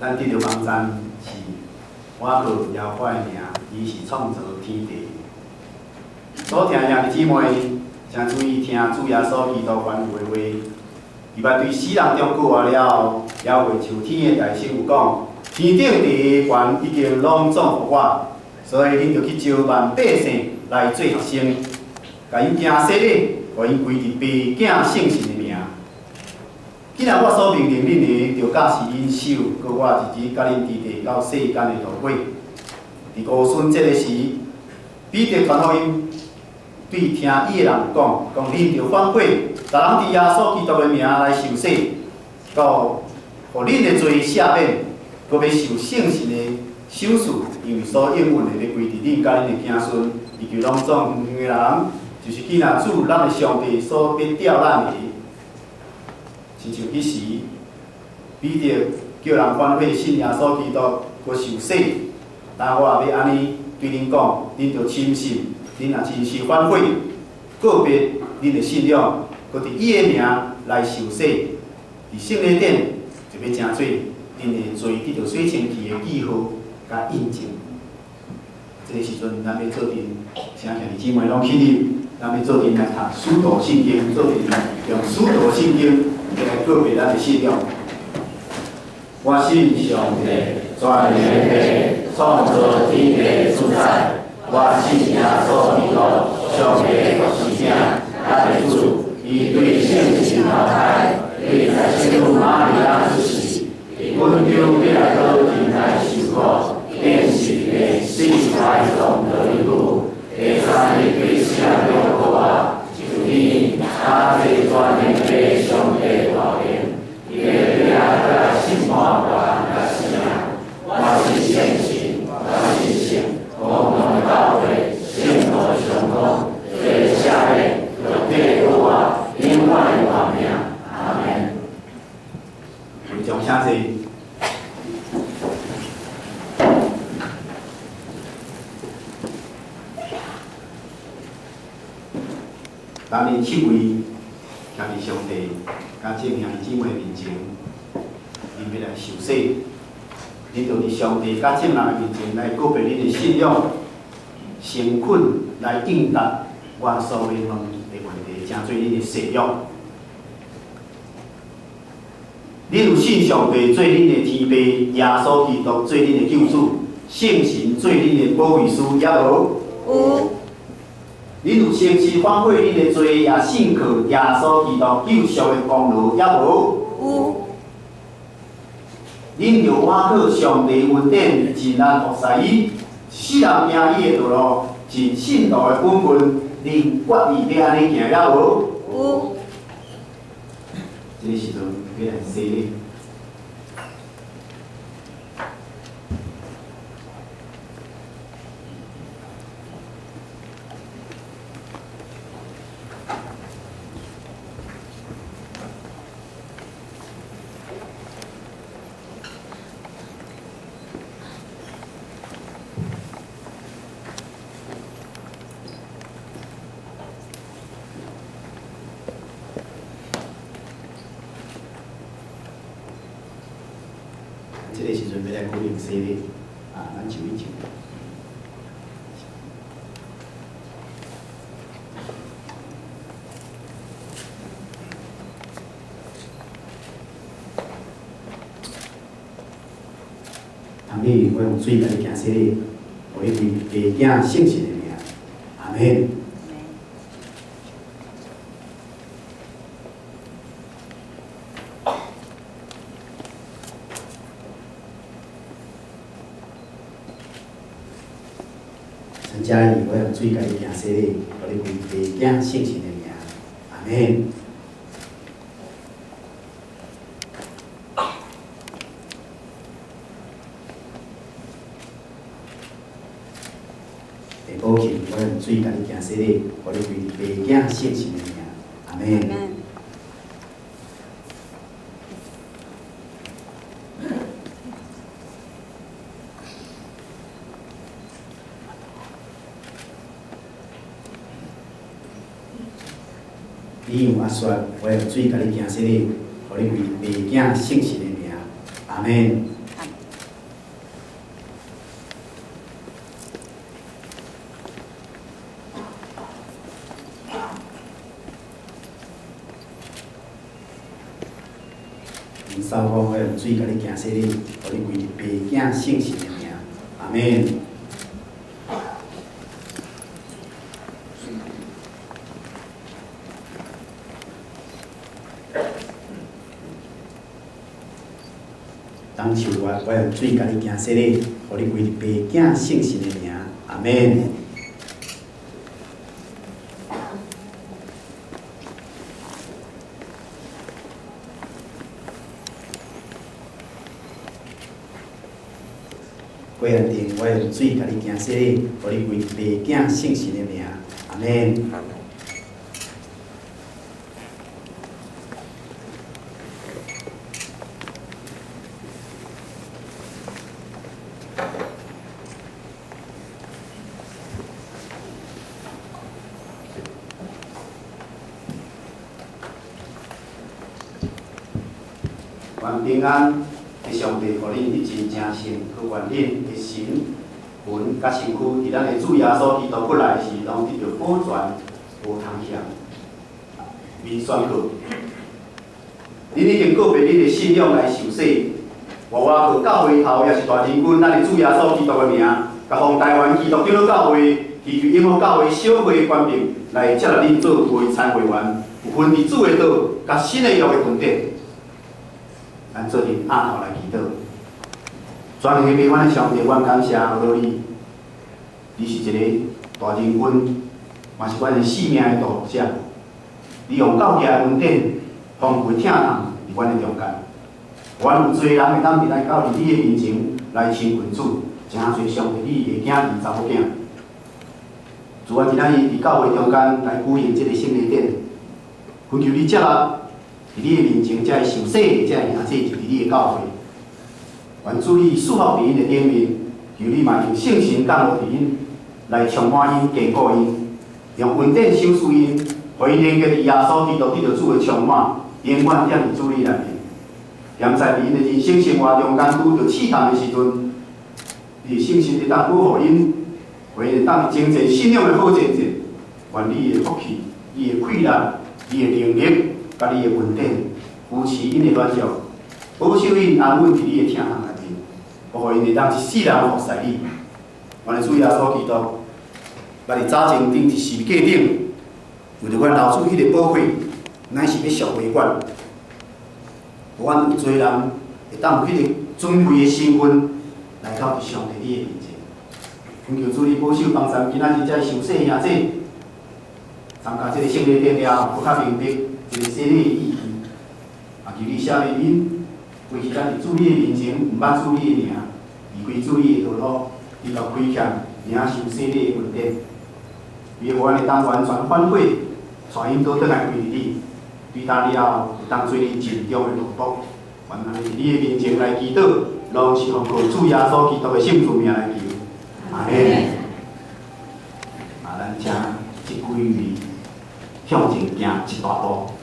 咱佇著網站是倚靠耶和華的名，伊是創造天地。所聽兄弟姊妹，請注意聽主耶穌基督吩咐的話。伊捌對死人中復活了後，耶和華就天的大聲有講：天頂地的權已經攏總予我，所以恁著去招萬百姓來做學生，共𪜶行洗禮，予𪜶歸佇父囝聖神的名。既然我所命令恁的，著教示𪜶守，閣我日日佮恁佇地到世間的落尾。佇五旬節的時，彼得傳福音，對聽伊的人講：講恁著反悔，逐人佇耶穌基督的名來受洗，到予恁的罪赦免，閣欲受聖神的賞賜，因為所應允的欲歸佇恁佮恁的子孫，以及攏總遠的人，就是囝若主咱的上帝所欲召咱的。親像彼時，彼得叫人反悔信耶穌基督，閣受洗。但我也欲按呢對恁講，恁著深信，恁若真實反悔，告別恁的信仰，閣佇伊的名來受洗，佇聖禮頂就欲成做恁的罪得著洗清氣的記號佮印證。這个時陣，咱欲做陣，請兄弟姊妹攏起立，咱欲做陣來讀使徒信經，做陣用使徒信經來告別咱的信仰。我信上帝，全能的創造天地的主宰。我信耶穌基督，上帝的獨生子，咱的主。伊對聖神投胎，對在聖母瑪利亞出世，佇本丟彼拉多時代受苦，釘十字架，死埋葬落地府，第三日對死人中復活，上天，他坐全能的上帝大權，伊會轉來審判活人佮死人。我信聖神，我信聖公同的教會，聖徒相通，罪赦免，肉體復活，永遠的活命。阿門。會眾請坐。咱恁七位徛佇上帝佮眾兄弟姊妹面前，恁欲來受洗，恁著佇上帝佮眾人的面前來告別恁的信仰，誠懇來應答我所欲問的問題，成做恁的誓約。恁有信上帝做恁的天父，耶穌基督做恁的救主，聖神做恁的保惠師，抑無？有。恁有誠實反悔恁的罪，也信靠耶穌基督救贖的功勞，抑無？有。恁著倚靠上帝恩典，盡力服侍伊，一世人行伊的道路，盡信徒的本分，恁決意欲按呢行，抑無？有。這个時陣欲來洗禮。這个時陣欲來舉行洗禮，啊，咱就一就。通你，我用水共你行洗禮，予你歸父囝聖神的名，阿門。陳嘉怡，我用水共你行洗禮，予你歸父囝聖神的名，阿門。下寶慶，我用水共你行洗禮，予你歸父囝聖神的名，阿門。你有阿說，我用水共你行洗禮，予你歸父囝聖神的名，阿門。因扫講，我用水共你行洗禮，予你歸入父子聖神的名，阿們。當秋月，我用水共你行洗禮，予你歸入父子聖神的名，阿們。過安定，我用水共你行洗禮，予你歸入父子聖神的名，阿們。願平安的上帝，予恁一真正信，閣願恁的心魂佮身軀，佇咱的主耶穌基督過來時，攏得著保全，無通嫌。面宣告，恁已經告別恁的信仰來受洗，我靠教會頭，也是大仁君，咱的主耶穌基督的名，共奉台灣基督長老教會、祈求永福教會小會權柄來接納恁做會參會員，有份佇主的道佮新的約的恩典。咱做陣阿頭來祈禱，全能的阮的上帝，阮感謝阿羅你，你是一个大仁君，嘛是阮的性命的導者。你用教義的恩典，豐富疼痛佇阮的中間。阮有濟人會當佇來到佇你的面前來親近主，誠濟上帝你的囝兒查某囝。主啊，今仔日佇教會中間來舉行這个聖禮典，懇求你接納。佇你的面前，這个受洗的這个兄弟，就是你的教會。願主你賜福佇𪜶的頂面，求你嘛用聖神降落佇𪜶，來充滿𪜶、堅固𪜶，用恩典賞賜𪜶，予𪜶能夠佇耶穌基督得著主的充滿，永遠踮佇主你內面。現在佇𪜶的人生生活中間拄著試探的時陣，你聖神會當保護𪜶，予𪜶會當征戰信仰的好戰戰。願你的福氣、你的氣力、你的能力。佮你的恩典，扶持𪜶的軟弱，保守𪜶安穩佇你的疼痛內面，予𪜶會當一世人服侍你。阮的主耶穌基督，捌佇早前釘佇十字架頂，為著阮流出彼个寶血，乃是欲贖回阮。予阮有濟人會當有彼个尊貴的身份來到佇上帝你的面前。懇求主你保守幫贊今仔日這受洗兄弟參加這个聖禮典了後，閣較明白這个洗禮的意義。啊，求你赦免𪜶，過去咱佇主你的面前毋捌主你的名，離開主你的道路，你共虧欠領受洗禮的恩典。伊予阮會當完全反悔，帶𪜶倒轉來歸入你，對今了後會當做你盡忠的奴僕。願按呢佇你的面前來祈禱，攏是奉靠主耶穌基督的聖主名來求。阿們。啊，咱請這幾位向前行一大步。